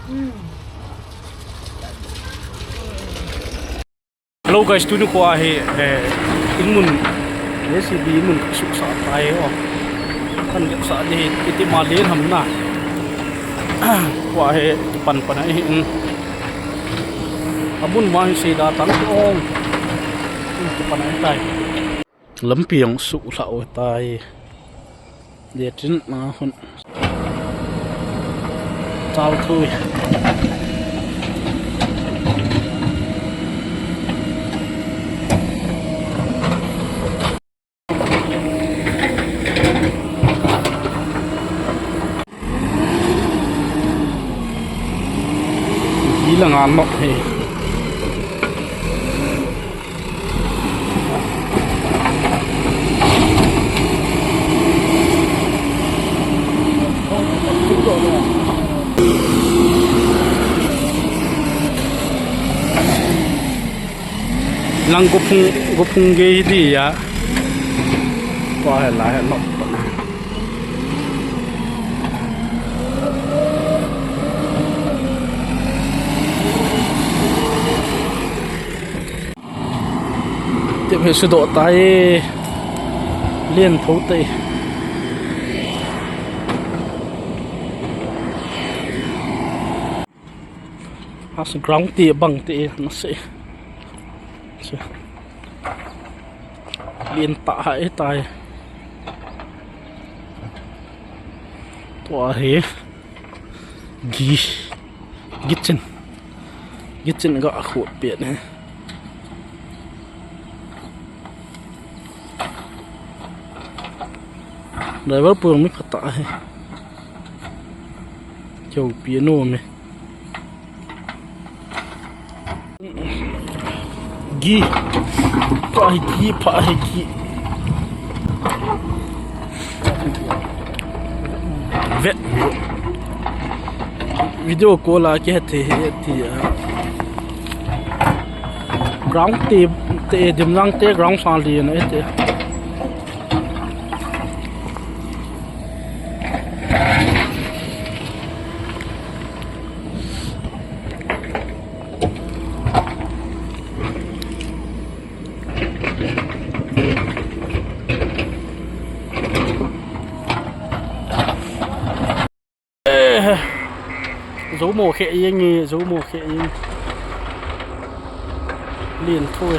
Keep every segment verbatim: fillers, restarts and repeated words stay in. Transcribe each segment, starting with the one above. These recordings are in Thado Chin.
Hello guys, tuni kho ahi, eh, in mun, J C B in mun ka suhsah tai o. Kan getsah ding hi, iti ma len ham na. Kho ahi, pan pan ahi, in. Amun ma hi sei da tang o. Iti pan ahi tai. Lampi jong suhlah u tai. Dia tin na hun. Chal thui. Hi la nga nok he. Lang ko phung, ko phung gei di ya. Tua he la he nok. Tep hi sudoh tai. Lien tho tai. As ground ti bang ti na se. Se. Lien ta ha e tai. Tua hi. Gi. Gi chen. Gi chen ga khut pet ne. Driver pu mi phatah ahi. Keu pi no me. Gi. Pha hi gi, pha hi gi. Vet. Video call a kihe thei hi ti a. Ground te, te dimlang te ground sang li na te. Eh, zo mo khe yeng e, zo mo khe yeng. Lien tho e.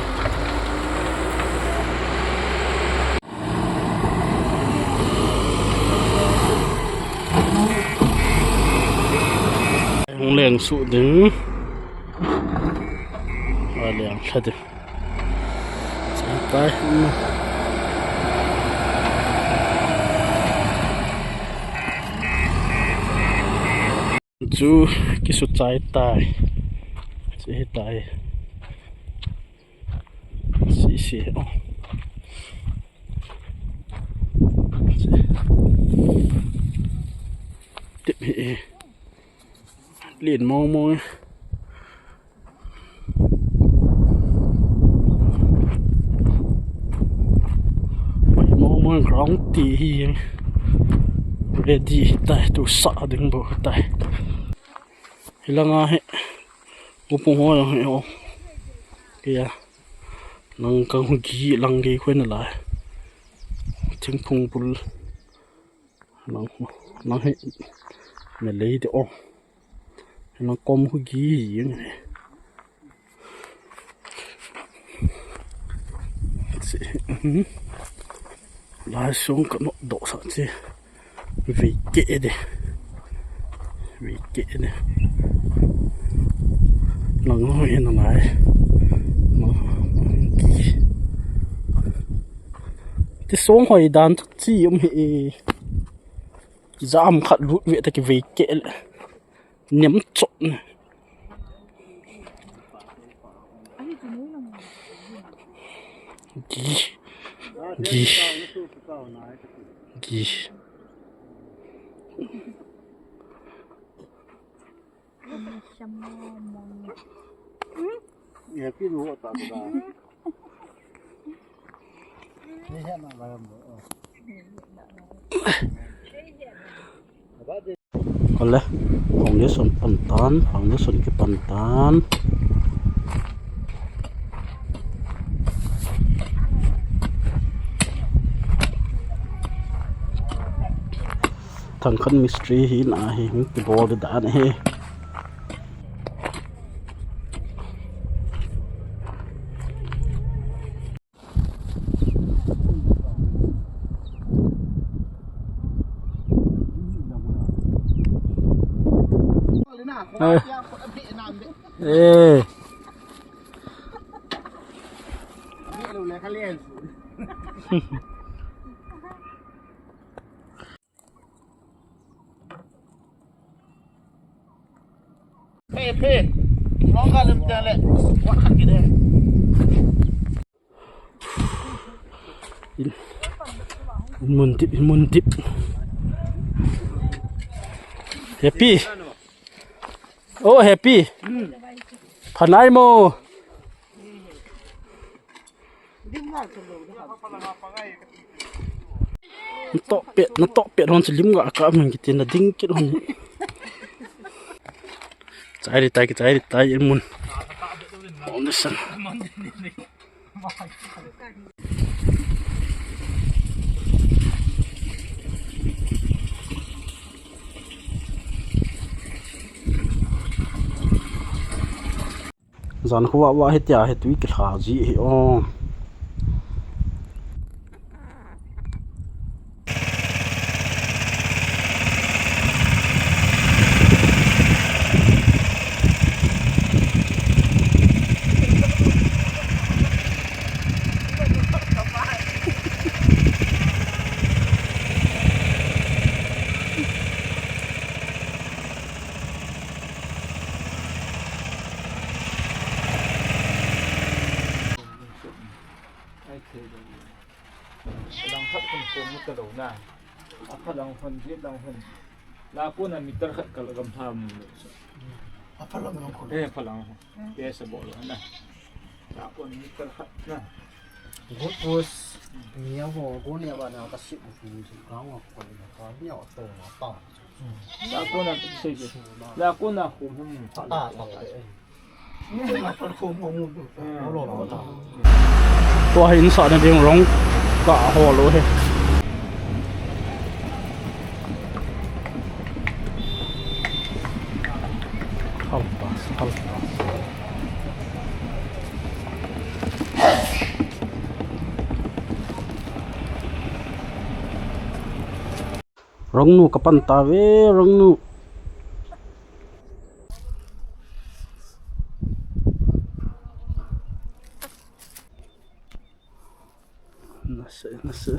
Hung leng suh ding. A leng thla ding. Chang tai. Chu kisu chai tai. Che tai. Si si. Oh. Tip hi. Lien mong mong. Mong mong ground ti hi. Ready tai tu sa ding bo tai. Hilanga hi. Upung ho hi o. Kya. Nang kang hu gi lang ge khoi na lai. Thingphung bul. Nang, nang hi. Me lei de o. Nang kom hu gi. Lai sung ka no do sa che. Vei keh de. Vei keh de. Nang ho en ngai. Nang ki. Ti song hoi dan chu chi um hi. Jam khat lut ve ta ki vei keh le. Nem chot ne. Gi. Gi. Gi. Ole, foundation pan tan, foundation kipan tan. Thangkhat mistri hi na hi, hung kibol dan hi. Eh. Eh. Phe, phe. Long ka lum ta le. Wa khat ki de. In, in mun dip, in mun dip. Happy. Oh, Happy. Phanai mo. Natoh pet, natoh pet hon chu lim ga ka man kiti na ding kit hon. Chai ri tai, chai ri tai in mun. Hon san. Jan khu va va hitia hi tui kilha ji hi o. Langkhat khun khun mu ta lo na. A phalang khun, jit lang khun. La ko na meter khat kal gam tham lo. A phalang lang khun. Eh, phalang khun. Ke sa bo lo na. La ko na meter khat na. Good post. Nia ho, go ne ba na ka sip ku su ka wa ko na ka nia to na ta. La ko na sei sei. La ko na khum hum. Ta ta ta. Tua hi insahna ding rong ka hol u hi. Half past, half past. Rongnu ka pan ta ve, Rongnu. Nasa, nasa.